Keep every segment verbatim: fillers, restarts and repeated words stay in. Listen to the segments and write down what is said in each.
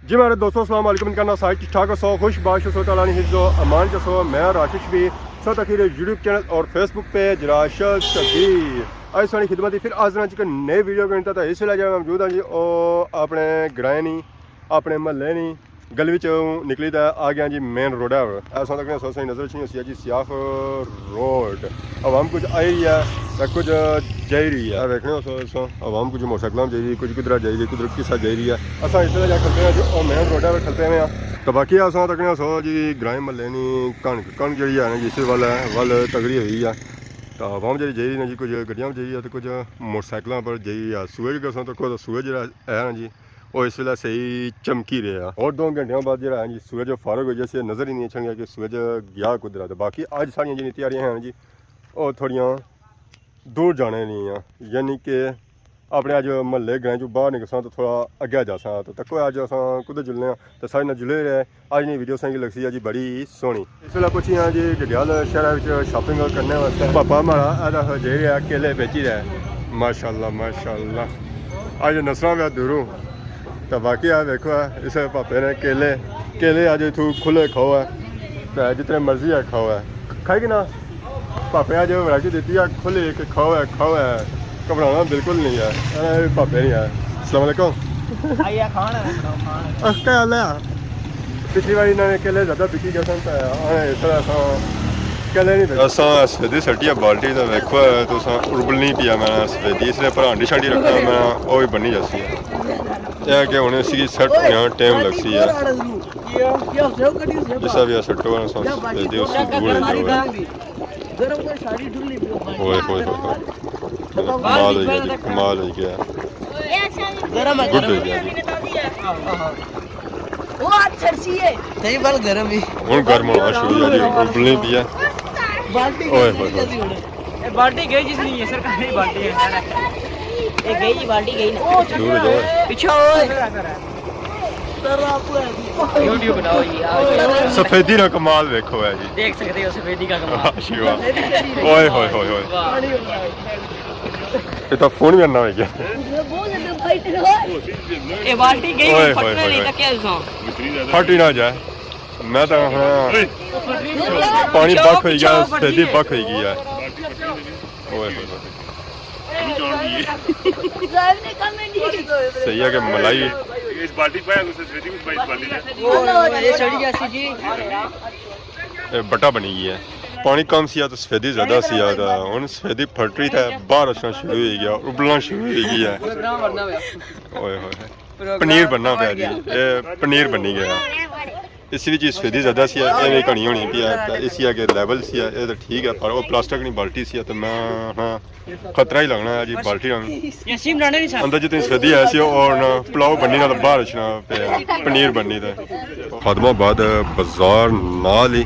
جی میرے دوستو، السلام علیکم۔ امید کرنا سارے ٹھیک ٹھاک ہو سو، خوش باش ہو سو، تعالیٰ نے حفظ و امان چ سو۔ میں راشد شبیر، سو تک یوٹیوب چینل اور فیس بک پیج راشد شبیر۔ آج ساری خدمت ہی پھر حاضر ہاں جی ایک نئی ویڈیو کے اندر۔ تو اس ویلے جا موجود ہاں جی او اپنے گرائیں نی، اپنے محلے نی گلی وچ نکلی تے آ گیا جی مین روڈ ہے۔ ایسا تک سو ساری نظر اچھنی ہوسی ہے جی سیاف روڈ۔ عوام کچھ آئی رہی ہے تے کچھ جائی رہی ہے۔ ویکھنے ہو سو، سو عوام کچھ موٹر سائیکلاں جائی رہی، کچھ کدھر جائی رہی، کدھر کسا جائی رہی ہے۔ اساں اس طرح جا کھلتے ہیں جی، او مین روڈ ہے، کھلتے ہوئے ہیں۔ تو باقی اساں تکنے سو جی گرائیں محلے نی کنک، کنک جڑی ہے نا جی، اس ول ہے، ول تگڑی ہوئی ہے۔ تو عوام جڑی جائی رہی نا جی، کچھ گڈیاں جائی رہی ہے تے کچھ موٹر سائیکلاں پر جائی رہی ہے۔ سورج کے اساں تکو تو سورج جڑا ہے نا جی، او اس ویلے صحیح چمکی رہیا۔ اور دو گھنٹیاں بعد جڑا ہے جی سورج فارغ ہو جاسی، نظر ہی نہیں اچھن گیا کہ سورج گیا کدھر ہے۔ تے باقی اج ساڑیاں جڑیاں تیاریاں ہیں جی، او تھوڑیاں دور جانے نی آں، یعنی کہ اپنے اج محلے گرائیں چوں باہر نکلساں تو تھوڑا اگے جاساں۔ تو تکو اج اساں کدھر جلنے آں، تے ساڑے نال جلے رہے۔ اج نی ویڈیو سنگی لگسی ہے جی بڑی سوہنی۔ اس ویلے پہنچی آں جی ڈڈیال شہر وچ شاپنگ کرنے واسطے۔ پاپا ہمارا ادا جائی رہا کیلے بیچی رہا ہے۔ ماشاءاللہ، ماشاءاللہ۔ اج نسراں پیا دوروں۔ تے باقی آ ویکھو، اس پاپے نے کیلے، کیلے اج اتھوں کھلے کھاؤ ہے۔ تے جتنے مرضی ہے کھاؤ ہے۔ کھائی کہ نا؟ پاپے اج ورائٹی دیتی ہے، کھلے کہ کھاؤ ہے، کھاؤ ہے۔ گھبرانا بالکل نہیں ہے۔ اے پاپے نہیں ہے۔ السلام علیکم۔ آئی ہے کھان ہے، بتاؤ کھان ہے۔ اس کا حال ہے۔ پچھلی بار انہاں نے کیلے زیادہ بکی گئے سن، تے انہاں نے اس طرح اساں کیلے نہیں بیچے۔ اساں سفیدی سٹی ہے بالٹی، تے ویکھو ہے، تساں اربلنی پیا میں سفیدی، اس نے پر ہانڈی شانڈی رکھنا میں، او وی بنی جاسی ہے۔ اے کہ ہن اس کی سیٹ ہونے ٹائم لگسی ہے۔ جسا بھی سٹو ہے، سفیدی اس دور ہوئی جاوے۔ اوئے ہوئے ہوئے ہوئے۔ کمال ہوئی گیا جی، کمال ہوئی گیا۔ گرم ہے، گڈ ہوئی گیا جی۔ وہ ہاتھ سرسی ہے۔ نہیں، بل گرم ہی۔ ہن گرم ہونا شروع ہو گیا جی، ابلنی پیا۔ بالٹی اوئے ہوئے ہوئے۔ اے بالٹی گئی جس نہیں ہے، سرکاری بالٹی ہے۔ اے گئی جی، بالٹی گئی نا۔ دور ہو جاؤ۔ پچھے ہوئے۔ یوٹیوب بناؤ جی، آؤ جی۔ سفیدی نا کمال ویکھو ہے جی۔ دیکھ سکتے ہو سفیدی کا کمال۔ واہ جی واہ۔ اوئے ہوئے ہوئے ہوئے۔ واہ۔ یہ تو فون بھی انا ہو گیا۔ اے بالٹی گئی، اوئے ہوئے پھٹنے ہوئے نہیں ہوئے۔ تکیا سو۔ پھٹ ہی نہ جائے۔ میں تو ہاں، پانی بک ہوئی گیا، سفیدی بک ہوئی گئی ہے۔ اوئے ہوئے ہوئے۔ صحیح ہے کہ ملائی۔ اس بالٹی پایا، اس سفیدی اس بالٹی پایا۔ یہ سڑی جاسی جی۔ اے بٹا بنی گئی ہے۔ پانی کم سی تو سفیدی زیادہ سی، ہن سفیدی پھٹ رہی تے باہر اچھنا شروع ہوئی گیا، ابلنا شروع ہوئی گیا ہے۔ اوئے ہوئے۔ پنیر بننا پیا جی، اے پنیر بنی گیا۔ اس وچ سفیدی زیادہ سی، اے وی گھنی ہونی پئی ہے، تے اسی اگے لیول سی، اے تے ٹھیک ہے، پر او پلاسٹک نی بالٹی سی، تے میں ہاں خطرہ ہی لگنا ہے جی بالٹی نال۔ اندر جتنی سفیدی ہے سی، اور نہ پلاؤ بننی نہ باہر اچھنا پیا، پنیر بننی تے۔ خادم آباد بازار نال ہی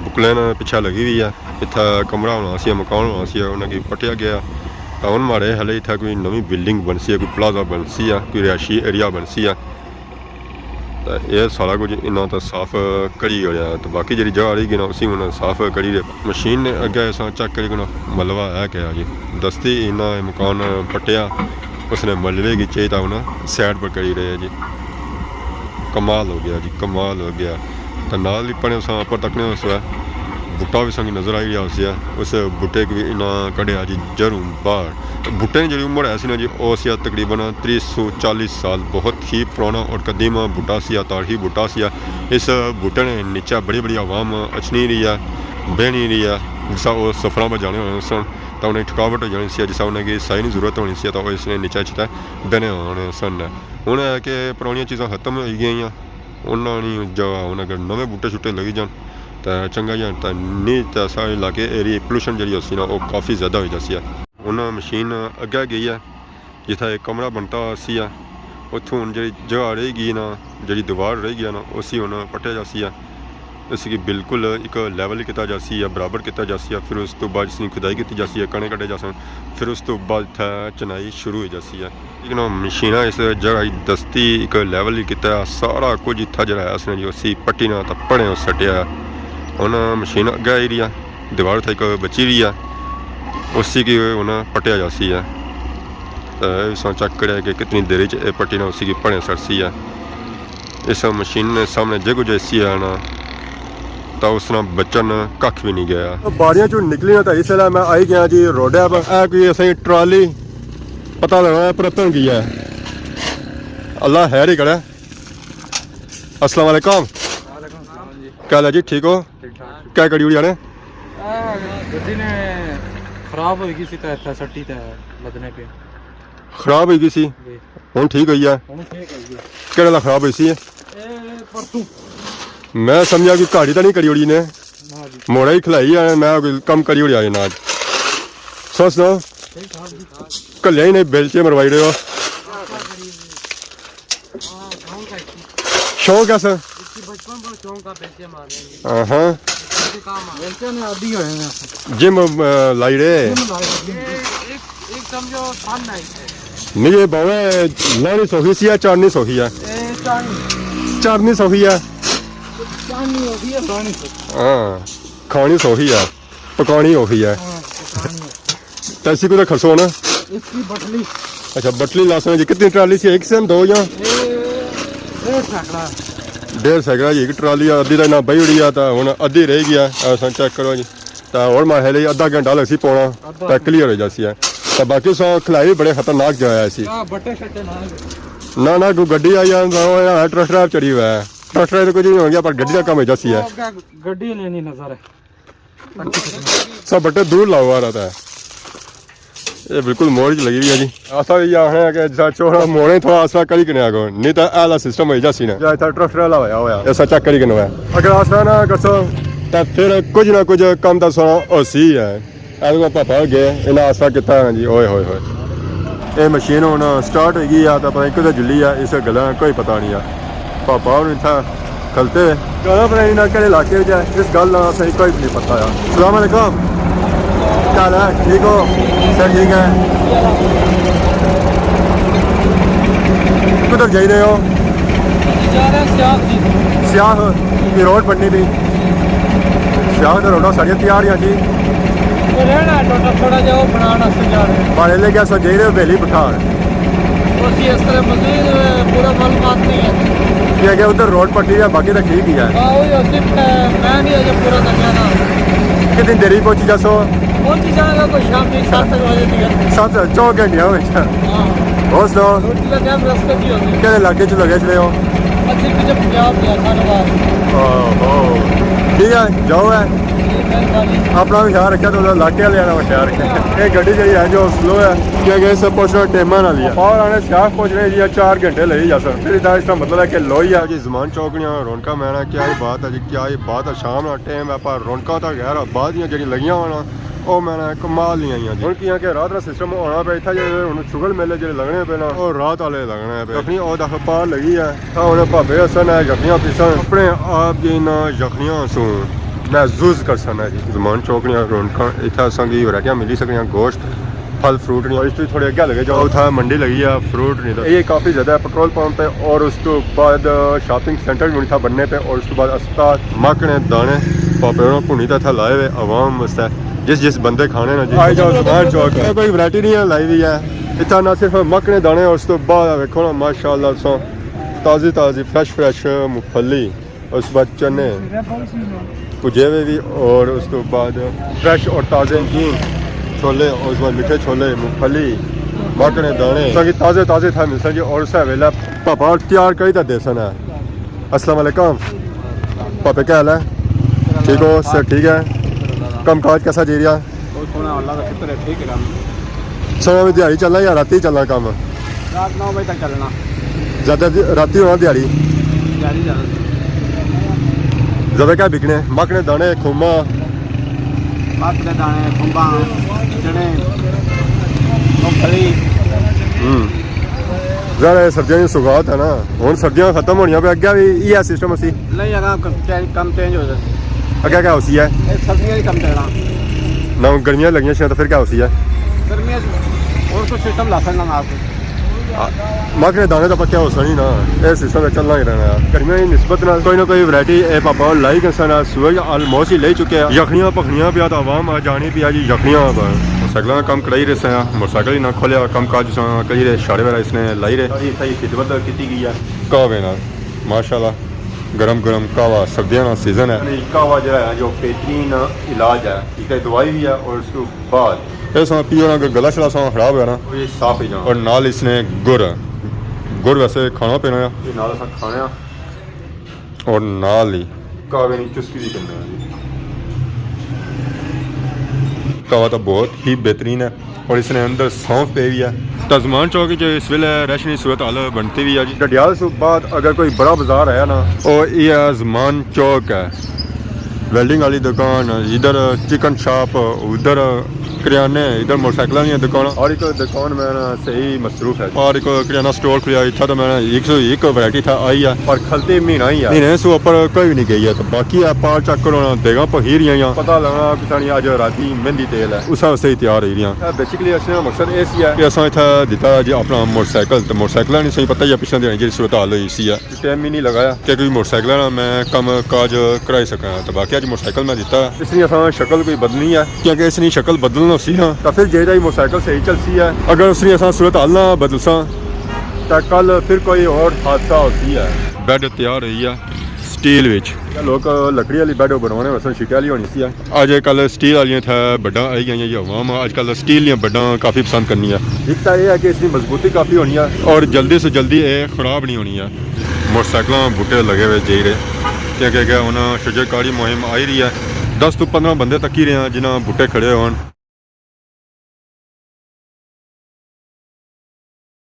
بکلے نے پچھے لگی ہوئی ہے۔ اتھا کمرہ ہونا سی، مکان ہونا سی، انہاں کی پٹیا گیا۔ تاں ہن ماڑے ہلے اتھا کوئی نویں بلڈنگ بنسی ہے، کوئی پلازہ بنسی ہے، کوئی رہائشی ایریا بنسی ہے۔ تے اے سارا کچھ انہاں تے صاف کری اوڑیا۔ تے باقی جیڑی جگہ رہی گئی نا، اسی ہن صاف کری رہے۔ مشین نے اگے اساں چیک کری کنا ملبہ ہے کیا جی۔ دستی انہاں اے مکان پٹیا، اس نے ملبے کی چاہیے تاں ہن سائیڈ پر کری رہے جی۔ کمال ہو گیا جی، کمال ہو گیا۔ تے نال ہی پڑے اساں اپر تکنے اس وے بوٹا وی سنگ نظر آئی رہیا ہوسی ہے۔ اس بوٹے کو بھی انہاں کڈیا جی جروں باہر۔ بوٹے نی جیڑھی عمر ہے سی نا جی، او سی تقریباً تری سو چالیس سال، بہت ہی پرانا اور قدیم بوٹا سی، تاریخی بوٹا سی۔ اس بوٹے نے نیچے بڑی بڑی عوام اچھنی رہی ہے، بہنی رہی ہے، جسا او سفراں پر جانے ہونے سن، تاں انہیں تھکاوٹ ہو جانی سی، جسا انہیں کی سائی نی ضرورت ہونی سی، تاں او اس نے نیچے اچھی تے بہنے ہونے سن۔ ہن ہے کہ پرانیاں چیزاں ختم ہوئی گئیاں، انہاں نی جگہ ہن اگر نویں بوٹے شوٹے لگی جان تاں چنگا ہی ہے، تاں نی تاں سارے علاقے ایریے پولوشن جیڑھی ہوسی نا، او کافی زیادہ ہوئی جاسی ہے۔ ہن مشین اگے گئی ہے، جتھا ایک کمرہ بنتا سی ہے، اتھوں ہن جیڑھی جگہ رہی گئی نا، جیڑھی دیوار رہی گئی ہے نا، اسی ہن پٹیا جاسی ہے۔ اس کی بالکل ایک لیول کیتا جاسی ہے، برابر کیتا جاسی ہے۔ پھر اس تو بعد اس کی کھدائی کیتی جاسی ہے، کنے کڈے جاسن، پھر اس تو بعد اتھا چنائی شروع ہوئی جاسی ہے۔ لیکن او مشیناں اس جگہ ہی دستی ایک لیول ہی کیتا ہے، سارا کچھ اتھا جیڑا ہے اس نے جو اسی پٹی نا تاں پڑے او سٹیا ہے۔ ہن مشین اگے آئی رہی ہے، دیوار اتھا ایک بچی رہی ہے، اسی کی ہن پٹیا جاسی ہے۔ تے اساں چیک کریا کہ کتنی دیر وچ اے پٹی نا اسی کی پڑے سٹسی ہے۔ اس مشین نے سامنے جے کچھ ایسی ہے نا، تو اس نا بچن ککھ بھی نہیں گیا۔ باڑیاں چوں نکلی نا، تو اس ویلے میں آئی گیا جی روڈے پر۔ اے کوئی اساں ٹرالی، پتہ لگنا ہے پر پہن گئی ہے۔ اللہ خیر ہی کرے۔ السلام علیکم۔ وعلیکم السلام جی۔ کیا حال ہے جی، ٹھیک ہو؟ ٹھیک ٹھاک۔ کیا کری اڑیا نے؟ اے گڈی نے خراب ہوئی گئی سی، تے اتھے سٹی تے لدنے پے۔ خراب ہوئی گئی سی؟ جی۔ ہن ٹھیک ہوئی ہے؟ ہن ٹھیک ہوئی ہے۔ کہڑے لا خراب ہوئی سی؟ اے پرسوں۔ میں سمجھا کہ گاڑی تاں نہیں کری اڑی نے۔ نہ جی۔ موڑا ہی کھلائی آیا، میں کوئی کم کری اڑیا جی نال۔ سو سناؤ؟ ٹھیک ٹھاک جی۔ کلیا ہی نہیں، بیلچے مروائی رہے ہو۔ شوق ہے سر؟ اس کی بچپن پر شوق تھا بیلچے مارنے کی۔ ہاں ہاں۔ بیلچے نے عادی ہوئے ہیں۔ جم، آ، لائی رہے۔ جم لائی رہے۔ یہ ایک، ایک سمجھو فن ہے اسے۔ نہیں، یہ باوے لانی سوکھی سی یا چڑھنی سوکھی ہے؟ یہ چڑھنی۔ چڑھنی سوکھی ہے؟ چڑھنی ہوتی ہے، لانی سوکھی۔ ہاں، کھانی سوکھی ہے، پکانی اوکھی ہے۔ ہاں، پکانی اوکھی۔ تے اسی کو تے کھسو نا۔ اس کی بٹلی۔ اچھا، بٹلی لاساں جی، کتنی ٹرالی سی؟ ایک سن دو یا؟ اے ڈیڑھ سینکڑا۔ ڈیڑھ سینکڑا جی، ایک ٹرالی آ، ادھی تے نہ بہی اڑی آ، تے ہن ادھی رہ گئی آ۔ اساں چیک کرو جی۔ تے ہور ماحول ہی ادھا گھنٹہ لگسی پونا، ادھا تے کلیئر ہو جاسی ہے۔ تے باقی سو کھلائی بڑے خطرناک جگہ ہے سی۔ ہاں، بٹے شٹے نہ۔ نہ، نہ، کوئی گڈی آئی آ، ٹریکٹر چڑھی ہوا ہے۔ ٹریکٹر تے کچھ نہیں ہو گیا، پر گڈی دا کم ہو جاسی ہے۔ گڈی لینی نظر ہے۔ سب بٹے دور لاؤ آ رہا تھا۔ یہ بالکل موڑ چ لگی ہوئی ہے جی۔ آسا بھی آخنا ہے کہ جسا چوڑا موڑے تھوڑا آسرا کری کنے آگو، نہیں تو اہلا سسٹم ہوئی جاسی نا۔ یا اتھا ٹرسٹ والا ہویا ہویا۔ ایسا چیک کری کنے ہویا۔ اگر آسرا نہ کرسو، تو پھر کچھ نہ کچھ کم تو سو ہوسی ہے۔ اے کو پاپا گئے، انہاں آسرا کیتا ہے جی، اوئے ہوئے ہوئے۔ اے مشین ہن سٹارٹ ہوئی گئی ہے، تو پتہ نہیں کدھر جلی ہے، اس گلا کوئی پتہ نہیں ہے۔ پاپا ہن اتھا کھلتے ہوئے۔ گانا بنائی نہ کہڑے علاقے وچ ہے، اس گل نا اساں کوئی بھی نہیں پتہ ہے۔ السلام علیکم۔ کیا حال ہے؟ ٹھیک ہو؟ سب ٹھیک ہے؟ کدھر جائی رہے ہو؟ جا رہے ہیں سیاخ جی۔ سیاخ؟ یہ روڈ بننی تھی۔ سیاخ تے روڈاں ساریاں تیار ہیں جی۔ تو رہنا ہے ٹوٹا تھوڑا جہا وہ بنانا سے جا رہے ہیں۔ بارے لے کے اساں جائی رہے ہو بیلی پٹھار۔ اسی اس طرح مزید پورا معلومات نہیں ہے۔ یہ کہ ادھر روڈ پٹی ہے، باقی تو ٹھیک ہی ہے۔ ہاں، وہی اسی، میں نہیں اجے پورا تکیا نا۔ کتنی دیری پہنچی جاسو؟ پہنچی جانا کوئی شام کی ست بجے تک۔ ست، چو گھنٹے ہوئے۔ ہاں۔ ہور سناؤ؟ روٹی کا ٹائم رستے کی ہوتی ہے۔ کہڑے علاقے چ لگے چلے ہو؟ اسی پیچھے پنجاب کے خانوار۔ اوہو۔ ٹھیک ہے، جاؤ ہے۔ جی، مہربانی۔ اپنا بھی خیال رکھیا تو علاقے والے آنا خیال رکھیا۔ یہ گڈی جڑی ہے جو سلو ہے، کیا کہ اس پہنچنا ٹائم نال ہی ہے۔ اور آنے سیاخ پہنچنے جی چار گھنٹے لگی جا سن۔ پھر اتنا اس کا مطلب ہے کہ لوئی ہے جی، زمان چوک نیاں رونقاں میں نا، کیا ہی بات ہے جی، کیا ہی بات ہے۔ شام نا ٹائم ہے پر رونقاں تو غیر آباد دیاں جڑی لگیاں ہونا۔ او میں نا کمال نہیں آئیاں جی۔ ہن کیاں کہ رات نا سسٹم ہونا پیا اتھا جے ہن شغل میلے جڑے لگنے پے نا، او رات والے لگنے پے۔ یخنی او دفعہ پار لگی ہے۔ ہاں، ہن بھابے اساں نا یخنیاں پیساں، اپنے آپ کی انہاں یخنیاں سوں محظوظ کرسن ہے جی۔ زمان چوک نیاں رونقاں، اتھا اساں کی ورائٹیاں ملی سکنیاں، گوشت، پھل فروٹ نہیں۔ اور اس تو تھوڑے اگے لگے جاؤ، اتھا منڈی لگی ہے فروٹ نہیں۔ یہ کافی زیادہ پٹرول پمپ ہے اور اس تو بعد شاپنگ سینٹر بھی اتھا بننے پے اور اس تو بعد اسپتال۔ مکنے دانے پاپے ہوراں بھنی تے اتھا لائے ہوئے عوام واسطے، جس جس بندے کھانے نا جی۔ آئی جاؤ زمان چوک، کوئی ورائٹی نہیں ہے لائی ہوئی ہے۔ اتھا نہ صرف مکنے دانے، اس تو بعد ویکھو نا ماشاءاللہ تساں تازی تازی فریش فریش مفلی، اس بعد چنے پجے ہوئے بھی، اور اس تو بعد فریش اور تازے نمکین چھولے، اس بعد میٹھے چھولے، مفلی، مکنے دانے، تاکہ تازے تازے تھا ملسن جی۔ اور اسے ویلے پاپا اور تیار کری تے دیسن ہے۔ السلام علیکم۔ پاپے کیا حال ہے؟ ٹھیک ہو؟ سب ٹھیک ہے؟ کم کاج کیسا جی رہا؟ بہت سوہنا، اللہ دا شکر ہے، ٹھیک ہے کم۔ سو میں دیہاڑی چلنا یا راتی چلنا کم؟ رات نو بجے تک چلنا۔ زیادہ دی-، راتی ہونا دیہاڑی؟ دیہاڑی زیادہ۔ زیادہ کیا بکنے؟ مکنے دانے، کھوما؟ مکنے دانے، کھوما، چنے، مونگ پھلی۔ ہوں۔ ظاہر ہے سردیاں دی سوغات ہے نا، ہن سردیاں ختم ہونیاں پہ، اگے بھی ایہا سسٹم اسی؟ نہیں، اگاں کم چینج، کم چینج ہو جائے۔ اگے کیا ہوسی ہے؟ اے سردیاں ہی کم چلنا۔ نہ، ہن گرمیاں لگیاں شاید، پھر کیا ہوسی ہے؟ گرمیاں چ ہور کوئی سسٹم لا سکنا نال۔ آ، مکنے دانے تو پکیا ہوسن ہی نا، اے سسٹم تے چلنا ہی رہنا ہے۔ گرمیاں دی نسبت نال کوئی نہ کوئی ورائٹی اے پاپا لائی گسن۔ سورج آلموسٹ ہی لئی چکے آ۔ یخنیاں پکھنیاں پیا تو عوام آ جانی پیا جی یخنیاں پر۔ موٹرسائیکلاں نا کم کرائی رہے ساں، موٹرسائیکل ہی نہ کھولیا، کم کاج ساں کری رہے، شاڑے وغیرہ اس نے لائی رہے۔ ساری اتھا ہی خدمت کیتی گئی ہے۔ کہوے نال۔ ماشاءاللہ، گرم گرم قہوہ، سردیاں نا سیزن ہے۔ یعنی قہوہ جڑا ہے جو بہترین علاج ہے، ٹھیک ہے، دوائی بھی ہے، اور اس کے بعد اے ساں پیو نا، اگر گلا شلا ساں خراب ہویا نا، وہ یہ صاف ہی جانا۔ اور نال اس نے گڑ، گڑ ویسے کھانا پینا ہے۔ یہ نال اساں کھانے آ۔ اور نال ہی قہوے نی چسکی بھی کرنے آ جی۔ قہوہ تو بہت ہی بہترین ہے۔ اور اس نے اندر سونف پی ہوئی ہے۔ تزمان چوک جو اس ویلے رش نی صورت حال بنتی ہوئی ہے جی۔ ڈڈیال سے بعد اگر کوئی بڑا بازار آیا نا، او یہ زمان چوک ہے۔ ویلڈنگ والی دکان، ادھر چکن شاپ، ادھر کریانے، ادھر موٹر سائیکل والی دکان۔ ہر ایک دکان میں نا صحیح مصروف ہے۔ ہر ایک کریانہ سٹور کھلیا، اتھا تو میں نا ایک سو ایک ورائٹی تھا آئی ہے۔ پر کھلتے مہینہ ہی ہے۔ مہینے سے اوپر کوئی بھی نہیں گئی ہے۔ تو باقی ہے پار چیک کرو نا، دیگاں پہی رہی ہیں۔ پتہ لگنا کسانی اج راتی مہندی تیل ہے، اس واسطے ہی تیار ہوئی رہی ہیں۔ بیسیکلی اصل مقصد اے سی ہے کہ اساں اتھا دتا جی اپنا موٹر سائیکل، تے موٹر سائیکل نی سہی پتہ ہی ہے پچھلے دناں جی صورت حال ہوئی سی ہے۔ ٹائم ہی نہیں لگایا کہ کوئی موٹر سائیکل نا میں کم کاج کرائی سکاں، تے باقی اج موٹر سائیکل میں دتا۔ اس نی اساں شکل کوئی بدلنی ہے، کیونکہ اس نی شکل بدلنا سی ہاں، تے پھر جے جائی موٹر سائیکل صحیح چلسی ہے۔ اگر اس نی اساں صورت حال نہ بدلساں، تے کل پھر کوئی اور حادثہ ہوسی ہے۔ بیڈ تیار ہوئی ہے سٹیل وچ۔ لوگ لکڑی والی بیڈ بنوانے واسطے شیٹیں والی ہونی سی ہے۔ اج کل سٹیل والیاں اتھے بیڈاں آئی گئیاں، یہ عوام اج کل سٹیل دیاں بیڈاں کافی پسند کرنی ہے۔ ایک تو یہ ہے کہ اس کی مضبوطی کافی ہونی ہے۔ اور جلدی سے جلدی یہ خراب نہیں ہونی ہے۔ موٹر سائیکلاں بوٹے لگے ہوئے جائی رہے، کیونکہ کہ ہن شجر کاری مہم آئی رہی ہے۔ دس تو پندرہ بندے تکی رہے ہیں جنہاں بوٹے کھڑے ہون۔